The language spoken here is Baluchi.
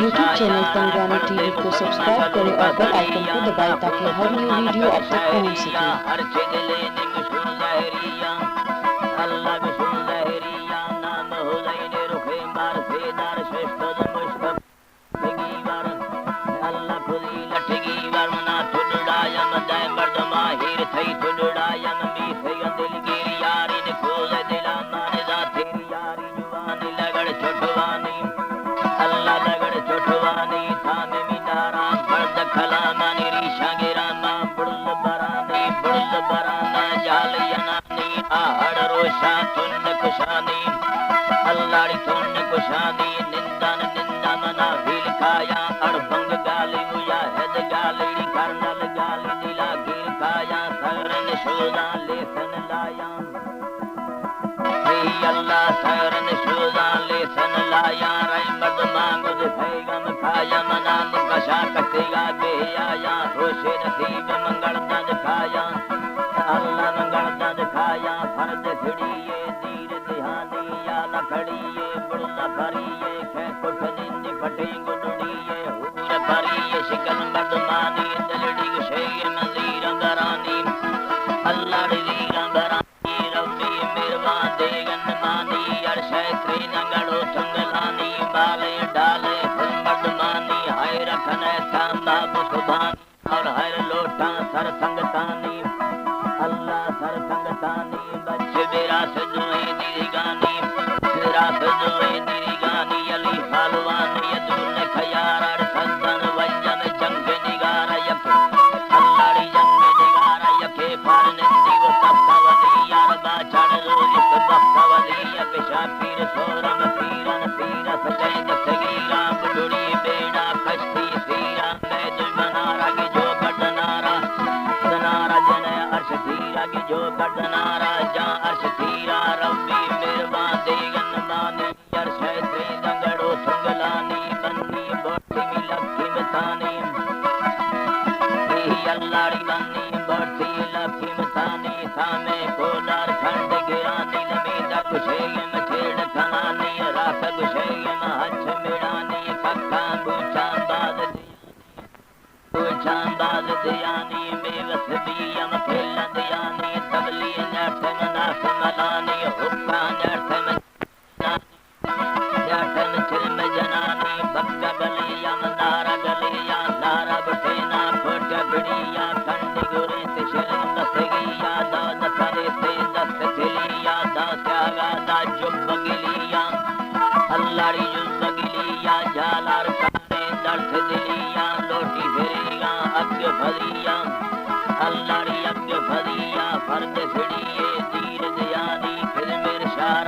یوٹیوب چینل تنگوانی ٹی وی کو سبسکرائب کریں اور بیل آئیکن کو دبائیں تاکہ ہر نیو ویڈیو آپ تک پہنچ سکے۔ جوانی لگڑ چٹوانی، اللہ لگڑ چٹوانی، تامیں میدارا برز کلامانی، ریشاں گراماں برز برانی، برز برانا جال ینانی، آہڑ روشاں تن کشانی، اللہڑی تن کشانی، نندان نندا منا ویل کایاں، اڑ بنگ گالی مجاہد گالی، کرنل گالی، دلا گیر کایاں، سرن شوداں لیسن لایاں۔ اے اللہ سرن شوداں لیسن لایاں، رحمت مانگو دے پیغام کھایاں، منا مکشا کٹیگا بے آیاں، روشے نصیب منگل دند کھایاں، اللہ منگل دند کھایاں، فرد سڑیے دیر دیہانی، یا لکڑیے بڑ لکڑیے، کھے کٹ نندی پٹیں گڈڑیے، ہور پریے شکل مردمانی، دلڑی گشے نظیر برانی، اللہ ڈی زیر برانی۔ ربی مہربان دیگن مانی، عرش ءِ ترین انگڑ و تنگلانی، بالے ڈالے پل مردمانی، حیر کنئے تاں باب سبحانی، اور حیر لوٹاں سر سنگتانی، اللہ سر سنگتانی، بچ براس دوئیں دیگانی، براس دوئیں دیگانی، علی پہلوان یدون خیار، اڑ سدن وجن جنگ نگار یک اللہڑی جنگ نگار یکے پار نندی و تپت ودی، یار باچڑ روزی بخت ودی، یک شاپیر سورم پیرن پیرس جید سگیران بڈڑی بیڑا کشتی سیران، بے دشمنارا گی جو کڈنارا، زنارا جنئے عرش تیرا گی جو کڈنارا، جان عرش تیرا ربی مہربان دیگن مانی۔ یار شیطیں دنگڑو سنگلانی، بنی بورتی لکی متانی، اے اللہ ری بنی بورتی لکی متانی، سامے کودار کھنڈ گرانی، نمیدہ گشے مچیڑ کنانی، راست گشے مہچ مڑانی، ککاں بوچاں باز دیانی، بوچاں باز دیانی، بے وس بیم کھیل دیانی، تبلی نیٹ مناس ملانی، حکاں نیٹ من جاٹن چرم جنانی، بگا گلیا، نارا گلیا، نارا بٹینا، کوٹا بڑیا، کنڈی گوری تشرم بسگیا، دا دسرے تے دست چلیا، دا سیاگا دا جب گلیا، اللہڑی جب گلیا، جالار کارے درس دلیا، لوٹی فریگا اگ فضیا، اللہڑی اگ فضیا، فرد سڑیے دیر دیانی، کلمیر شار